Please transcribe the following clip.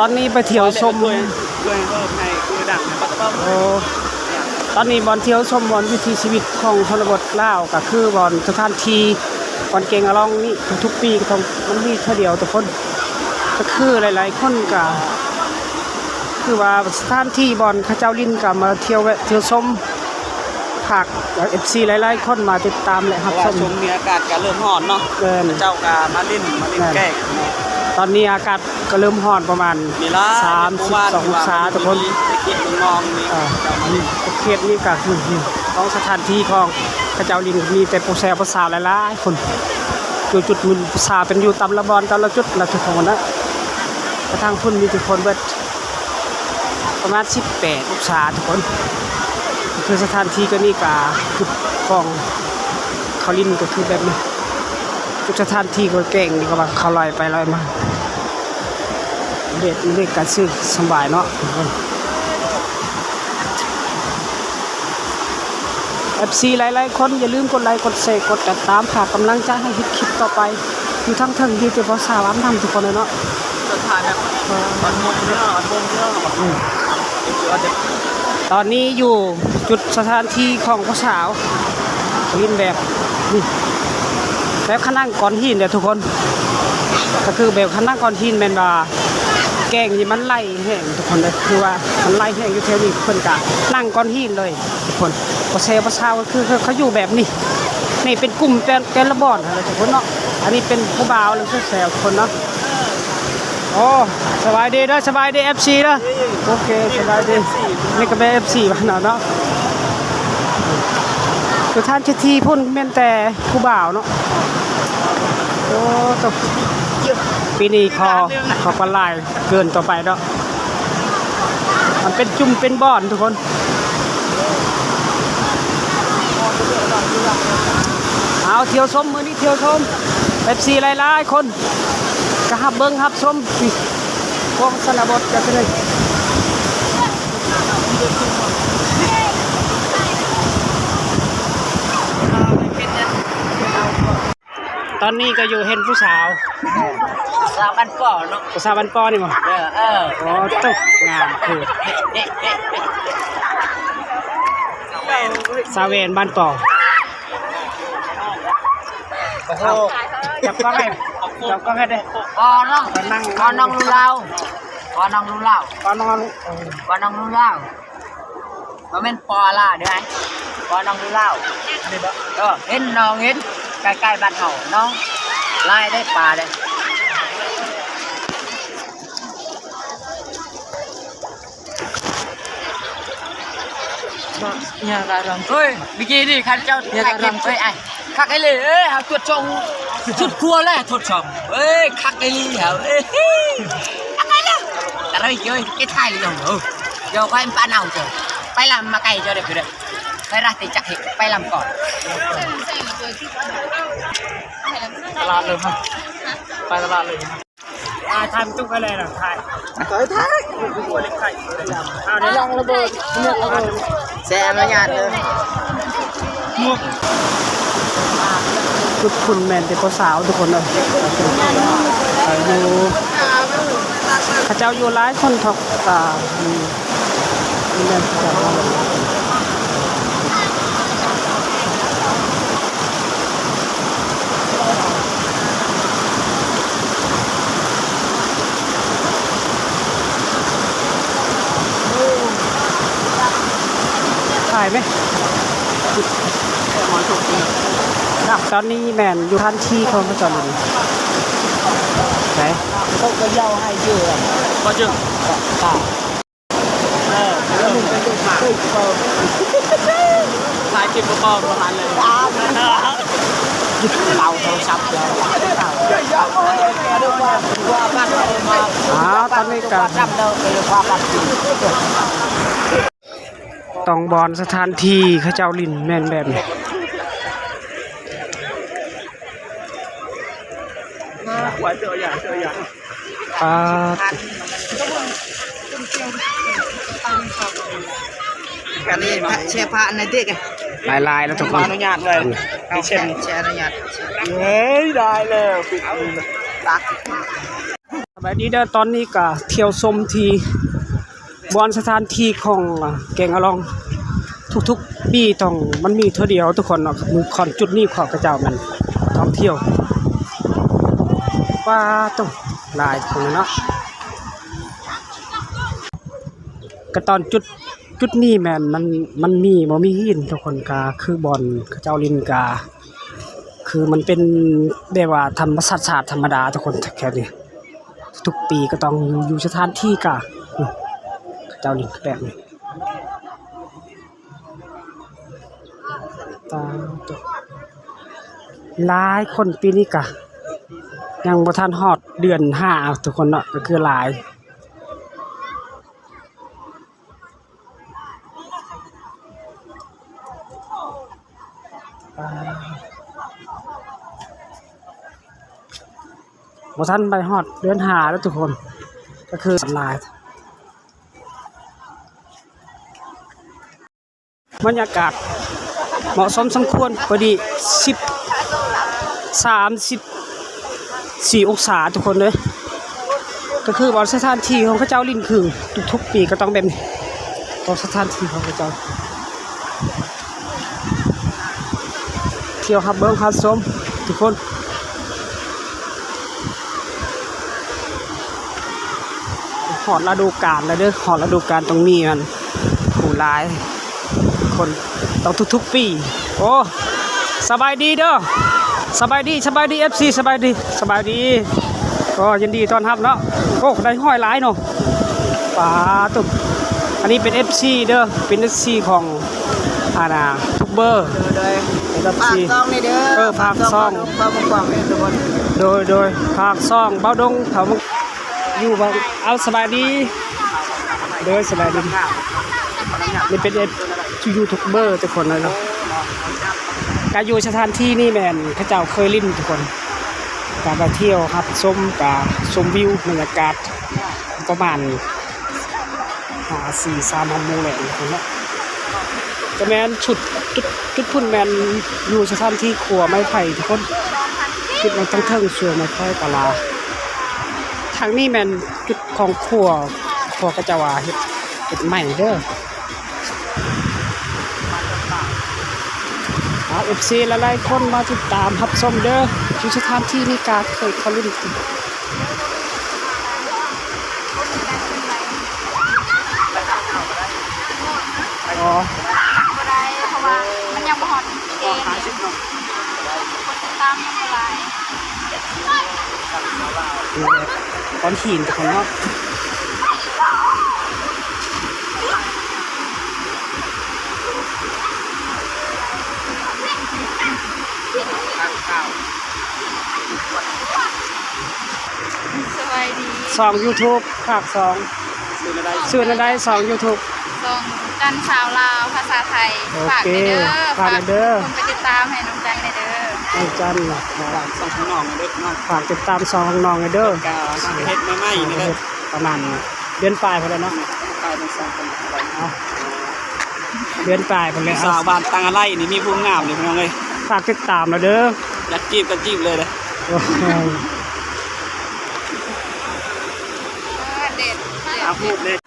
ຕອນນີ້ໄປທ່ຽວຊົມ ໂອ້ ຕອນນີ້ບ່ອນທ່ຽວຊົມ ບ່ອນວິຖີຊີວິດຂອງຊົນນະບົດລາວ ກໍຄືບ່ອນສະຖານທີ່ ບ່ອນແກງອາລອງນີ້ ທຸກໆປີກໍຕ້ອງ ມັນມີເທື່ອດຽວທຸກຄົນ ກໍຄືຫຼາຍໆຄົນກໍ ຄືວ່າສະຖານທີ່ບ່ອນເຂົາເຈົ້າຫຼິ້ນ ກໍມາທ່ຽວແວະທ່ຽວຊົມ ພາກເອັຟຊີຫຼາຍໆຄົນມາຕິດຕາມ ແລະ ຮັບຊົມ ຊ່ວງນີ້ອາກາດກໍເລີ່ມຮ້ອນເນາະ ແມ່ນ ເຂົາເຈົ້າກໍມາຫຼິ້ນ ມາຫຼິ້ນແກ້ງເນາະ ຕອນນີ້ອາກາດ ກໍເລີ່ມຮ້ອນປະມານສາມສິບສອງອົງສາທຸກຄົນ ເຂດນີ້ກໍຄືຂອງສະຖານທີ່ຂອງເຂົາເຈົ້າຫຼິ້ນ ມີແຕ່ຜູ້ແຊວຜູ້ສາວຫຼາຍໆຄົນ ຢູ່ຈຸດໝຶ່ງຜູ້ສາວເປັນຢູ່ຕາມລະບ່ອນ ແຕ່ລະຈຸດລະທຸກຄົນນະ ກະທາງພຸ້ນມີທຸກຄົນເບິດ ປະມານສິບແປດອົງສາທຸກຄົນ ຄືສະຖານທີ່ກໍນີ້ກະຄືຂອງເຂົາຫຼິ້ນກໍຄືແບບນີ້ ທຸກສະຖານທີ່ກໍແກ້ງນີ້ກໍວ່າເຂົາລອຍໄປລອຍມາ ເຮັດ ເຮັດການຊື້ສະບາຍເນາະ ເອັຟຊີຫຼາຍໆຄົນ ຢ່າລືມກົດໄລ ກົດແຊ ກົດຕິດຕາມ ພາກກຳລັງໃຈໃຫ້ເຮັດຄລິບຕໍ່ໄປ ຢູ່ທາງເທິງມີແຕ່ຜູ້ສາວອາບນ້ຳທຸກຄົນເລີຍເນາະ ຕອນນີ້ຢູ່ຈຸດສະຖານທີ່ຂອງຜູ້ສາວຫຼິ້ນແບບນີ້ ແບບຂະນັງກ້ອນຫີນເດ້ທຸກຄົນ ກໍຄືແບບຂະນັງກ້ອນຫີນ ແມ່ນວ່າແກ້ງນີ້ມັນໄຫຼແຮງທຸກຄົນເດີ ຄືວ່າມັນໄຫຼແຮງຢູ່ແຖວນີ້ ເພິ່ນກະນັ່ງກ້ອນຫີນເລີຍທຸກຄົນ ຜູ້ແຊວຜູ້ສາວກໍຄືເຂົາຢູ່ແບບນີ້ ນີ້ເປັນກຸ່ມແຕ່ ແຕ່ລະບ່ອນຫັ້ນແຫຼະທຸກຄົນເນາະ ອັນນີ້ເປັນຜູ້ບ່າວ ແລະ ຜູ້ແຊວທຸກຄົນເນາະ. ໂອ້ ສະບາຍດີເດີ ສະບາຍດີເອັຟຊີເດີ ໂອເຄ ສະບາຍດີ ນີ້ກໍແມ່ນເອັຟຊີບ້ານເຮົາເນາະ ຢູ່ທ່ານເສດຖີພຸ້ນແມ່ນແຕ່ຜູ້ບ່າວເນາະ ໂອ້ ໂຕ ປີນີ້ຂໍ ຂໍປານຫຼາຍເກີນຕໍ່ໄປເນາະ ມັນເປັນຈຸ່ມເປັນບ່ອນທຸກຄົນ ເອົາ ທ່ຽວຊົມ ມື້ນີ້ທ່ຽວຊົມ ເອັຟຊີຫຼາຍໆຄົນ ກະຮັບເບິ່ງຮັບຊົມ ພວກຊົນນະບົດກະຄື ຕອນນີ້ກໍຢູ່ເຫັນຜູ້ສາວ ຜູ້ສາວບ້ານປໍເນາະ ຜູ້ສາວບ້ານປໍນີ້ບໍ ເອີ ເອີ ໂອ້ ໂຕ ງາມຄື ສາວແຫວນບ້ານປໍ ໂອ້ໂຫ ຈັບກ້ອງໃຫ້ ຈັບກ້ອງໃຫ້ເດ້ ປໍນ້ອງ ປໍນ້ອງລູລາວ ປໍນ້ອງລູລາວ ປໍນ້ອງ ເອີ ປໍນ້ອງລູລາວ ບໍ່ແມ່ນປໍລາເດ້ ປໍນ້ອງລູລາວ ເອີ ເຫັນນ້ອງເຫັນ ໃກ້ໆບ້ານເຮົານ້ອງ ຫຼາຍເດ້ປາເດ້. ເອີຍ ເມື່ອກີ້ນີ້ຄັນເຈົ້າຖ່າຍຄລິບ ເອີຍ ຄັກອີ່ຫຼີ ເອີຍ ເຮົາຕົວະຊົງສຸດຄົວແລ້ວ ຕົວະຊົງ ເອີຍ ຄັກອີ່ຫຼີເຮົາ ເອີຍ ຄັກອີ່ຫຼີ ຕະເລີຍ ເອີຍ ໄປຖ່າຍເລີຍ ເອີຍ ດຽວຂ້ອຍປານເອົາເຈົ້າ ໄປລຳມາໄກເຈົ້າເດີ ໄປລາຕິຈັກເຮັດ ໄປລຳກ່ອນ ຕະຫຼາດເລີຍ ໄປຕະຫຼາດເລີຍ. ອ່າ ທ່ານຕຸກໄປເລີຍນະ ຖ່າຍ ຖ່າຍ ຖ່າຍ ອ່າ ລອງລະເບີດ ແຊອະນຸຍາດເດີ ຈຸດພຸ້ນແມ່ນແຕ່ຜູ້ສາວທຸກຄົນເອີຍ ຢູ່ ເຂົາເຈົ້າຢູ່ຫຼາຍຄົນເທາະ ອ່າ ຖ່າຍໄໝ? ຕອນນີ້ແມ່ນຢູ່ສະຖານທີ່ຂອງເຂົາເຈົ້າເລີຍ ໃສ ເຂົາກໍເຍົາໃຫ້ເຈີ ບໍ່ເຈີ ຖ່າຍຄລິບບໍ່ພໍ ບໍ່ທັນເລີຍ ເອົາໂທລະສັບ ອ້າວ ຕອນນີ້ກໍຕ້ອງບ່ອນສະຖານທີ່ເຂົາເຈົ້າຫຼິ້ນແມ່ນແບບນີ້. ປາດ ອັນນີ້ແຊພະອັນນັ້ນຕິ ຫຼາຍໆແລ້ວທຸກຄົນ ຂໍອະນຸຍາດເລີຍ ເອົາ ແຊ ແຊອະນຸຍາດ ເຮີ້ຍ ໄດ້ແລ້ວ ປິດ ຕັກ. ສະບາຍດີເດີ ຕອນນີ້ກະທ່ຽວຊົມທີ່ບ່ອນສະຖານທີ່ຂອງແກງອະລອງ ທຸກໆປີຕ້ອງ ມັນມີເທື່ອດຽວທຸກຄົນເນາະ ຄືບ່ອນຈຸດນີ້ຂອງເຂົາເຈົ້າແມ່ນທ່ອງທ່ຽວ ປາໂຕ ຫຼາຍຄົນເນາະ ກະຕອນຈຸດ ຈຸດນີ້ແມ່ນມັນ ມັນມີ ບໍ່ມີຫີນທຸກຄົນ ກະຄືບ່ອນເຂົາເຈົ້າຫຼິ້ນກະ ຄືມັນເປັນແບບວ່າທຳມະຊາດ ຊາດທຳມະດາທຸກຄົນ ແຖວນີ້ ທຸກປີກະຕ້ອງຢູ່ ຢູ່ສະຖານທີ່ກະ ອື ເຂົາເຈົ້າຫຼິ້ນແບບນີ້ ຕາ ຫຼາຍຄົນ ປີນີ້ກະຍັງບໍ່ທັນຮອດເດືອນຫ້າທຸກຄົນເນາະ ກະຄືຫຼາຍ. ບໍ່ທັນໄປຮອດເດືອນຫ້າແລ້ວທຸກຄົນ ກະຄືຫຼາຍ ບັນຍາກາດເໝາະສົມສົມຄວນ ພໍດີສິບ ສາມສິບສີ່ອົງສາທຸກຄົນເອີຍ ກະຄືວ່າສະຖານທີ່ຂອງເຂົາເຈົ້າຫຼິ້ນ ຄືທຸກໆປີກະຕ້ອງແບບນີ້ ຂອງສະຖານທີ່ຂອງເຂົາເຈົ້າ ທ່ຽວຮັບເບິ່ງຮັບຊົມທຸກຄົນ ຮອດລະດູການແລ້ວເດີ ຮອດລະດູການຕ້ອງມີອັນ ຜູ້ຫຼາຍຄົນ ຕ້ອງທຸກໆປີ ໂອ້ ສະບາຍດີເດີ ສະບາຍດີ ສະບາຍດີ ເອັຟຊີ ສະບາຍດີ ສະບາຍດີ ກໍຍິນດີຕ້ອນຮັບເນາະ ໂອ້ ໄດ້ຮ້ອຍຫຼາຍເນາະ ປາໂຕ ອັນນີ້ເປັນເອັຟຊີເດີ ເປັນເອັຟຊີຂອງ ອັນນ່າ ຢູທູບເບີ ໂດຍ ໂດຍ ເປັນເອັຟຊີ ຝາກຊ່ອງນີ້ເດີ ເອີ ຝາກຊ່ອງ ຝາກຊ່ອງ ໂດຍ ໂດຍ ຝາກຊ່ອງບ່າວດົງ ເຂົາ ຢູ່ບ້ານ ເອົາ ສະບາຍດີ ໂດຍ ສະບາຍດີ ນີ້ເປັນເອັຟຊີ ຢູທູບເບີທຸກຄົນເລີຍເນາະ ກະຢູ່ສະຖານທີ່ນີ້ແມ່ນເຂົາເຈົ້າເຄີຍຫຼິ້ນທຸກຄົນ ກະມາທ່ຽວຮັບຊົມ ກະຊົມວິວບັນຍາກາດ ປະມານຫ້າ ສີ່ ສາມ ຫົກໂມງແລງເນາະ ກະແມ່ນຈຸດ ຈຸດ ຈຸດພຸ້ນແມ່ນຢູ່ສະຖານທີ່ຄົວໄມ້ໄຜ່ທຸກຄົນ ຈຸດນັ້ນທາງເທິງຄົວໄມ້ໄຜ່ກະລາ ທາງນີ້ແມ່ນຈຸດຂອງຄົວ ຄົວເຂົາເຈົ້າວ່າເຮັດ ເຮັດໃໝ່ເດີ ເອົາ ເອັຟຊີ ຫຼາຍໆຄົນມາຕິດຕາມຮັບຊົມເດີ ຢູ່ສະຖານທີ່ນີ້ກະເຄີຍເຂົ້າຫຼິ້ນ ອໍ ບໍ່ໄດ້ ເພາະວ່າມັນຍັງບໍ່ຮອດເກນ ຄົນຕິດຕາມຍັງບໍ່ຫຼາຍ ກ້ອນຫີນທຸກຄົນເນາະ. ສະບາຍດີ ຊ່ອງຢູທູບພາກສອງ ຊື່ແນວໃດ ຊື່ແນວໃດ ຊ່ອງຢູທູບ ຊ່ອງຈັນສາວລາວພາສາໄທ ໂອເຄ ຝາກແດ່ເດີ ຝາກແດ່ເດີ ຝາກຄົນໄປຕິດຕາມໃຫ້ນ້ອງຈັນແດ່ເດີ ນ້ອງຈັນ ຝາກຊ່ອງຂອງນ້ອງແດ່ເດີ ເນາະ ຝາກຕິດຕາມຊ່ອງຂອງນ້ອງແດ່ເດີ ກະເຮັດໃໝ່ໆນີ້ແຫຼະ ປະມານເດືອນປາຍພຸ້ນແຫຼະເນາະ ປາຍເດືອນສອງ ເອົາ ເດືອນປາຍພຸ້ນແຫຼະ ສາວບ້ານຕັງອາໄລນີ້ມີຜູ້ງາມເດ້ພີ່ນ້ອງເອີຍ ຝາກຕິດຕາມແດ່ເດີ ຢາກຈີບກະຈີບເລີຍເດີ ເອີ ເດັດ ເອົາ ຮູບເລີຍ.